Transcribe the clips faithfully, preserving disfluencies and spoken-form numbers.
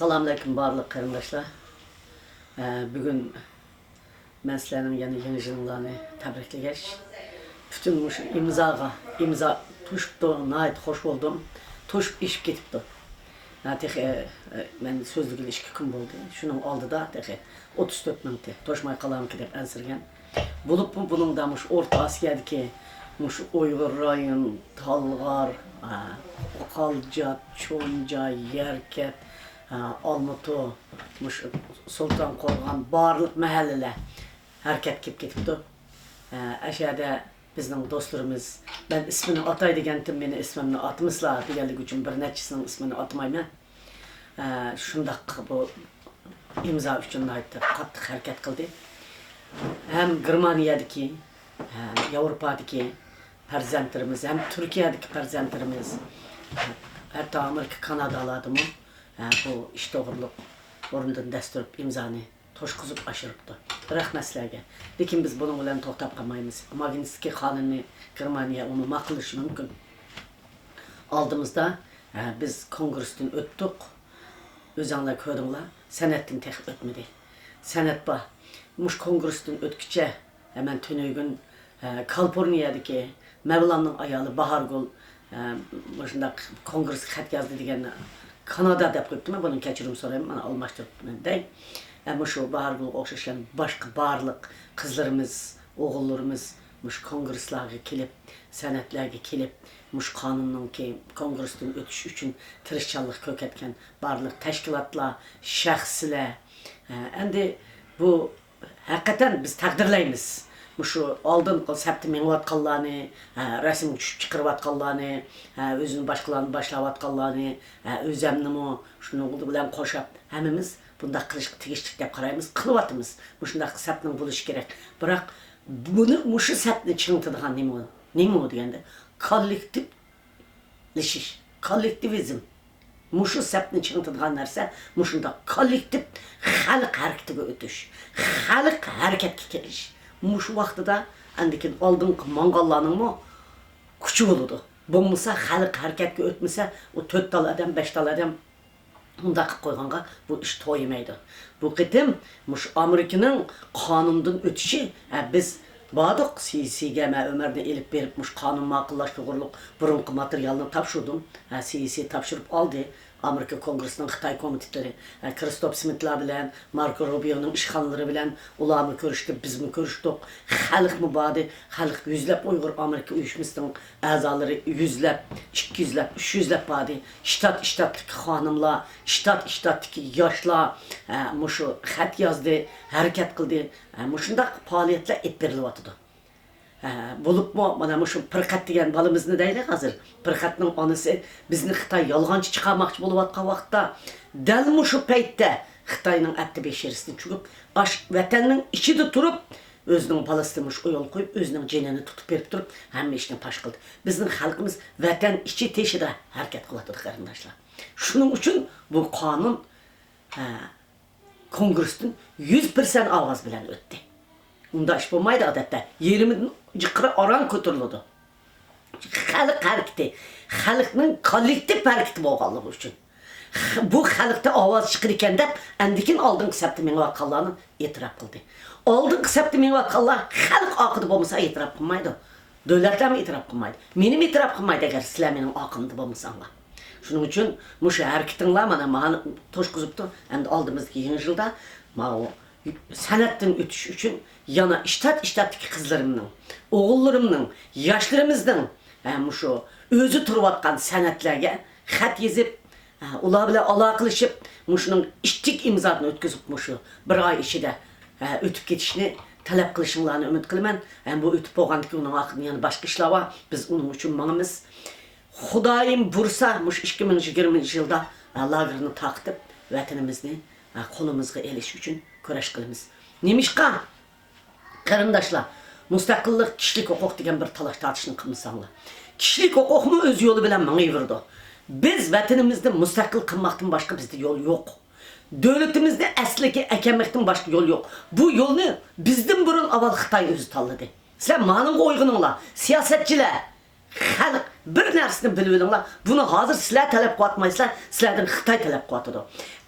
ئەسسالامۇئەلەيكۇم بارلىق قېرىنداشلار. ئە، بۈگۈن مەن سىلەرنىڭ يەنە يېڭى يىلىڭلارنى تەبرىكلىگەچ، پۈتۈن مۇشۇ ئىمزاغا، ئىمزا توشۇپتۇ، ناھايىتى خوش بولدۇم. توشۇپ ئېشىپ كېتىپتۇ. ھە، تېخى، ئە، مەن سۆزلىگىلى ئىككى كۈن بولدى. شۇنىڭ ئالدىدا تېخى ئوتتۇز تۆت مىڭتى، توشماي قالارمىكىن دەپ ئەنسىرىگەن. بولۇپمۇ بۇنىڭدا مۇشۇ ئورتا ئاسىيادىكى مۇشۇ ئۇيغۇر رايون، تالغار، ئە، قالجات، چونجاي، يەركەت، ئە، ئالمۇتۇ، مۇشۇ سۇلتان قورغان بارلىق مەھەللىلەر ھەرىكەتكە كېلىپ كېتىپتۇ. ئە، ئەشەدە بىزنىڭ دوستلىرىمىز، مەن ئىسمىنى ئاتاي دېگەنتىم، مېنى ئىسمىمنى ئاتىمىسىلا دېگەنلىكى ئۈچۈن بىر نەچچىسىنىڭ ئىسمىنى ئاتىمايمەن. ئە، شۇنداق بۇ ئىمزا ئۈچۈن ناھايىتى قاتتىق ھەرىكەت قىلدى. ھەم گېرمانىيەدىكى، ھەم ياۋروپادىكى پەرزەنتلىرىمىز، ھەم تۈركىيەدىكى پەرزەنتلىرىمىز، ھەتتا ئامېرىكا، كانادالاردىمۇ، ئە، بۇ ئىش توغرۇلۇق بۇرۇندىن دەستۇرۇپ ئىمزانى توشقۇزۇپ ئاشۇرۇپتۇ. رەھمەت سىلەرگە. لېكىن بىز بۇنىڭ بىلەن توختاپ قالمايمىز. ماگنىتسكىي قانۇنىنى گېرمانىيە ئۇمۇ ماقۇللىشى مۇمكىن. ئالدىمىزدا، ھە، بىز كونگرېستىن ئۆتتۇق. ئۆزەڭلار كۆردۈڭلار، سېناتتىن تېخى ئۆتمىدى. سېنات بار. مۇشۇ كونگرېستىن ئۆتكۈچە، ھە، مەن تۈنۈگۈن، ھە، كالىفورنىيەدىكى مەۋلاننىڭ ئايالى باھارگۈل، ھە، مۇشۇنداق كونگرېسقا خەت يازدى دېگەن، كانادا دەپ قويۇپتىمەن، بۇنىڭ كەچۈرۈم سورايمەن، مانا ئالماشتۇرۇپتىمەن دەي. ھە، مۇشۇ باھارگۈلگە ئوخشاش يەنە باشقا بارلىق قىزلىرىمىز، ئوغۇللىرىمىز مۇشۇ كونگرېسلارغا كېلىپ، سېناتلارغا كېلىپ، مۇشۇ قانۇننىڭكى كونگرېستىن ئۆتۈش ئۈچۈن تىرىشچانلىق كۆرسەتكەن بارلىق تەشكىلاتلار، شەخسلەر، ھە، ئەمدى بۇ ھەقىقەتەن بىز تەقدىرلەيمىز. مۇشۇ ئالدىنقى سەپتە مېڭىۋاتقانلارنى، ھە، رەسىمگە چۈشۈپ چىقىرىۋاتقانلارنى، ھە، ئۆزىنى باشقىلارنى باشلاۋاتقانلارنى، ھە، ئۆزەمنىمۇ شۇنىڭ بىلەن قوشاپ ھەممىمىز بۇنداق قىلىشقا تېگىشلىك دەپ قارايمىز، قىلىۋاتىمىز. مۇشۇنداق سەپنىڭ بولۇشى كېرەك. بىراق بۇنى، مۇشۇ سەپنى چىڭىتىدىغان نېمە، نېمە دېگەندە، كوللېكتىپ لىشىش، كوللېكتىۋىزم. مۇشۇ سەپنى چىڭىتىدىغان نەرسە مۇشۇنداق كوللېكتىپ خەلق ھەرىكىتىگە ئۆتۈش، خەلق ھەرىكەتكە كېلىش. مۇشۇ ۋاقتىدا ئاندىكىن ئالدىنقى ماڭغانلارنىڭمۇ كۈچى بولىدۇ. بولمىسا خەلق ھەرىكەتكە ئۆتمىسە، ئۇ تۆت تال ئادەم، بەش تال ئادەم ئۇنداق قىلىپ قويغانغا بۇ ئىش تويمايدۇ. بۇ قېتىم مۇشۇ ئامېرىكىنىڭ قانۇندىن ئۆتۈشى، ھە، بىز باردۇق، سىيسىگە مەن ئۆمەرنى ئېلىپ بېرىپ، مۇشۇ قانۇن ماقۇللاش توغرۇلۇق بۇرۇنقى ماتېرىيالنى تاپشۇردۇم. ھە، سىيسى تاپشۇرۇپ ئالدى. ئامېرىكا كونگرېسىنىڭ خىتاي كومىتېتلىرى، ھە، كرىستوپ سمىتلار بىلەن، ماركو روبىيونىڭ ئىشخانىلىرى بىلەن، ئۇلارمۇ كۆرۈشتى، بىزمۇ كۆرۈشتۇق. خەلقمۇ باردى. خەلق يۈزلەپ ئۇيغۇر ئامېرىكا ئۇيۇشمىسىنىڭ ئەزالىرى يۈزلەپ، ئىككى يۈزلەپ، ئۈچ يۈزلەپ باردى. شتات، شتاتتىكى خانىملار، شتات، شتاتتىكى ياشلار، ھە، مۇشۇ خەت يازدى، ھەرىكەت قىلدى. ھە، مۇشۇنداق پائالىيەتلەر ئېلىپ بېرىلىۋاتىدۇ. ھە، بولۇپمۇ مانا مۇشۇ پىرقەت دېگەن بالىمىزنى دەيلى ھازىر. پىرقەتنىڭ ئانىسى بىزنى خىتاي يالغانچى چىقارماقچى بولۇۋاتقان ۋاقىتتا، دەل مۇشۇ پەيتتە خىتاينىڭ ئەپتى بېشىرىسىدىن چۆكۈپ، ئاش ۋەتەننىڭ ئىچىدە تۇرۇپ، ئۆزىنىڭ بالىسىنى مۇشۇ ئويۇل قويۇپ، ئۆزىنىڭ جېنىنى تۇتۇپ بېرىپ تۇرۇپ، ھەممە ئىشنى پاش قىلدى. بىزنىڭ خەلقىمىز ۋەتەن ئىچى تېشىدا ھەرىكەت قىلىۋاتىدۇ، قېرىنداشلار. شۇنىڭ ئۈچۈن بۇ قانۇن، ھە، كونگرېستىن يۈز پىرسەنت ئاۋاز بىلەن ئۆتتى. ئۇنداق ئىش بولمايدۇ ئادەتتە. يېرىمىدىن جىققىرا ئاران كۆتۈرۈلىدۇ. خەلق ھەرىكىتى، خەلقنىڭ كوللېكتىپ ھەرىكىتى بولغانلىقى ئۈچۈن. خ-، بۇ خەلقتە ئاۋاز چىقىدىكەن دەپ، ئەندىكىن ئالدىنقى سەپتە مېڭىۋاتقانلارنى ئېتىراپ قىلدى. ئالدىنقى سەپتە مېڭىۋاتقانلار خەلق ئارقىدا بولمىسا ئېتىراپ قىلمايدۇ. دۆلەتلەرمۇ ئېتىراپ قىلمايدۇ. مېنىمۇ ئېتىراپ قىلمايدۇ، ئەگەر سىلەر مېنىڭ ئارقامدا بولمىساڭلار. شۇنىڭ ئۈچۈن مۇشۇ ھەرىكىتىڭلار مانا مانا توشقۇزۇپتۇ. ئەمدى ئالدىمىزدىكى يېڭى يىلدا ماۋۇ سەنئەتتىن ئۆتۈش ئۈچۈن يەنە ئىشتات، ئىشتاتتىكى قىزلىرىمنىڭ، ئوغۇللىرىمنىڭ، ياشلىرىمىزنىڭ، ھە، مۇشۇ ئۆزى تۇرۇۋاتقان سەنئەتلەرگە خەت يېزىپ، ھە، ئۇلار بىلەن ئالاقىلىشىپ، مۇشۇنىڭ ئىچىدىكى ئىمزانى ئۆتكۈزۈپ، مۇشۇ بىر ئاي ئىچىدە، ھە، ئۆتۈپ كېتىشنى تەلەپ قىلىشىڭلارنى ئۈمىد قىلىمەن. ھەم بۇ ئۆتۈپ بولغاندىن كېيىن ئۇنىڭ ئارقىدىن يەنە باشقا ئىشلار بار. بىز ئۇنىڭ ئۈچۈن ماڭىمىز. خۇدايىم بۇيرۇسا، مۇشۇ ئىككى مىڭ يىگىرمىنچى يىلدا، ھە، لاگېرنى تارقىتىپ، ۋەتىنىمىزنى، ھە، قولىمىزغا ئېلىش ئۈچۈن كۈرەش قىلىمىز. نېمىشقا؟ قېرىنداشلار، مۇستەقىللىق، كىشىلىك ھوقۇق دېگەن بىر تالاش-تارتىشنى قىلمىساڭلار. كىشىلىك ھوقۇقمۇ ئۆز يولى بىلەن مېڭىۋېرىدۇ. بىز ۋەتىنىمىزنى مۇستەقىل قىلماقتىن باشقا بىزدە يول يوق. دۆلىتىمىزنى ئەسلىگە ئەكەلمەكتىن باشقا يول يوق. بۇ يولنى بىزدىن بۇرۇن ئاۋۋال خىتاي ئۆزى تاللىدى. سىلەر مانىڭغا ئويغىنىڭلار، سىياسەتچىلەر. خەلق، بىر نەرسىنى بىلىۋېلىڭلار، بۇنى ھازىر سىلەر تەلەپ قىلىۋاتمايسىلەر، سىلەردىن خىتاي تەلەپ قىلىۋاتىدۇ.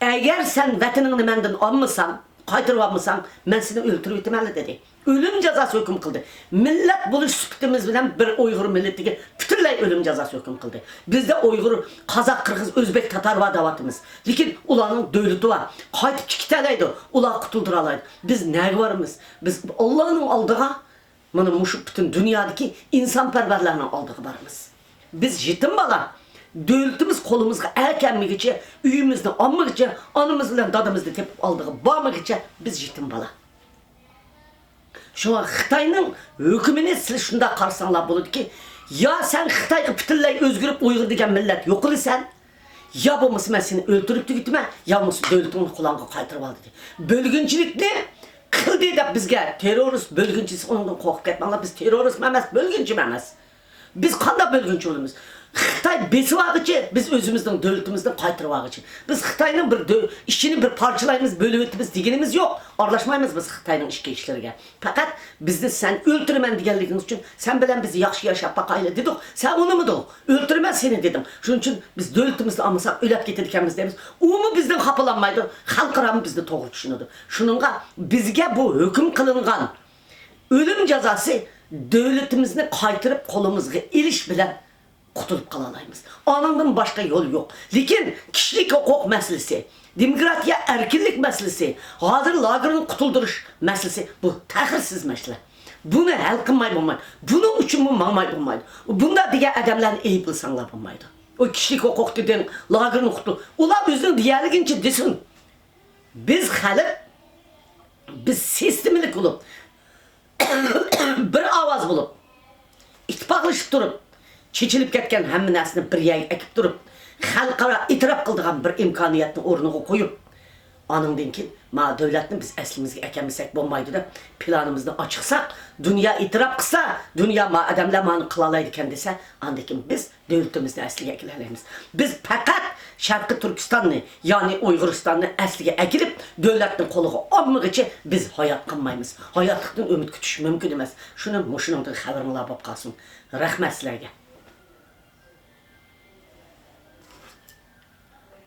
ئەگەر سەن ۋەتىنىڭنى مەندىن ئالمىساڭ، قايتۇرۇۋالمىساڭ، مەن سېنى ئۆلتۈرۈۋېتىمەنلا دېدى. ئۆلۈم جازاسى ھۆكۈم قىلدى. مىللەت بولۇش سۈپىتىمىز بىلەن بىر ئۇيغۇر مىللىتىگە پۈتۈنلەي ئۆلۈم جازاسى ھۆكۈم قىلدى. بىزدە ئۇيغۇر، قازاق، قىرغىز، ئۆزبېك، تاتار بار دەۋاتىمىز. لېكىن ئۇلارنىڭ دۆلىتى بار. قايتىپ كېتەلەيدۇ. ئۇلار قۇتۇلدۇرالايدۇ. بىز نەگە بارىمىز؟ بىز ئاللانىڭ ئالدىغا، مانا مۇشۇ پۈتۈن دۇنيادىكى ئىنسانپەرۋەرلەرنىڭ ئالدىغا بارىمىز. بىز يېتىم بالا. دۆلىتىمىز قولىمىزغا ئەكەلمىگىچە، ئۆيىمىزنى ئالمىغىچە، ئانىمىز بىلەن دادىمىزنى تېپىپ ئالدىغا بارمىغىچە بىز يېتىم بالا. شۇڭا خىتاينىڭ ھۆكۈمىنى سىلەر شۇنداق قارىساڭلار بولىدۇكى، يا سەن خىتايغا پۈتۈنلەي ئۆزگىرىپ ئۇيغۇر دېگەن مىللەت يوقىلىسەن، يا بولمىسا مەن سېنى ئۆلتۈرۈپ تۈگىتىمەن، يا بولمىسا دۆلىتىڭنى قولۇڭغا قايتۇرۇۋال دېدى. بۆلگۈنچىلىكنى قىلدى دەپ بىزگە تېررورىست، بۆلگۈنچى دېسە ئۇنىڭدىن قورقۇپ كەتمەڭلار، بىز تېررورىستمۇ ئەمەس، بۆلگۈنچىمۇ ئەمەس. بىز قانداق بۆلگۈنچى بولىمىز؟ خىتاي بېسىۋالغىچە، بىز ئۆزىمىزنىڭ دۆلىتىمىزنى قايتۇرۇۋالغىچە. بىز خىتاينىڭ بىر دۆ-، ئىچىنى بىر پارچىلايمىز، بۆلۈۋېتىمىز دېگىنىمىز يوق. ئارىلاشمايمىز بىز خىتاينىڭ ئىچكى ئىشلىرىگە. پەقەت بىزنى سەن ئۆلتۈرىمەن دېگەنلىكىڭىز ئۈچۈن، سەن بىلەن بىز ياخشى ياشاپ باقايلى دېدۇق. سەن ئۇنىمىدىڭ. ئۆلتۈرىمەن سېنى دېدىڭ. شۇنىڭ ئۈچۈن بىز دۆلىتىمىزنى ئالمىساق ئۆلۈپ كېتىدىكەنمىز دەيمىز. ئۇمۇ بىزدىن خاپىلانمايدۇ. خەلقئارامۇ بىزنى توغرا چۈشىنىدۇ. شۇنىڭغا بىزگە بۇ ھۆكۈم قىلىنغان ئۆلۈم جازاسى دۆلىتىمىزنى قايتۇرۇپ قولىمىزغا ئېلىش بىلەن قۇتۇلۇپ قالالايمىز. ئانىڭدىن باشقا يول يوق. لېكىن كىشىلىك ھوقۇق مەسىلىسى، دېموكراتىيە، ئەركىنلىك مەسىلىسى، ھازىر لاگېرنى قۇتۇلدۇرۇش مەسىلىسى، بۇ تەخىرسىز مەسىلە. بۇنى ھەل قىلماي بولمايدۇ. بۇنىڭ ئۈچۈنمۇ ماڭماي بولمايدۇ. بۇنداق دېگەن ئادەملەرنى ئەيىبلىساڭلار بولمايدۇ. ئۇ كىشىلىك ھوقۇق دېدىڭ، لاگېرنى قۇتۇل-، ئۇلار ئۆزىنىڭ دېيەلىگىنىچە دېسۇن. بىز خەلق، بىز سىستېمىلىك بولۇپ، بىر ئاۋاز بولۇپ، ئىتتىپاقلىشىپ تۇرۇپ، چېچىلىپ كەتكەن ھەممە نەرسىنى بىر يەرگە ئەكىپ تۇرۇپ، خەلقئارا ئېتىراپ قىلىدىغان بىر ئىمكانىيەتنى ئورنىغا قويۇپ، ئانىڭدىن كېيىن، ما دۆلەتنى بىز ئەسلىمىزگە ئەكەلمىسەك بولمايدۇ دەپ، پىلانىمىزنى ئاچىقساق، دۇنيا ئېتىراپ قىلسا، دۇنيا ما ئادەملەر مانى قىلالايدىكەن دېسە، ئاندىن كېيىن بىز دۆلىتىمىزنى ئەسلىگە ئەكېلەلەيمىز. بىز پەقەت شەرقىي تۈركىستاننى، يەنى ئۇيغۇرىستاننى ئەسلىگە ئەكېلىپ، دۆلەتنى قولىغا ئالمىغىچە بىز ھايات قالمايمىز. ھاياتلىقتىن ئۈمىد كۈتۈش مۇمكىن ئەمەس. شۇنى مۇشۇنىڭدىن خەۋىرىڭلار بولۇپ قالسۇن. رەھمەت سىلەرگە.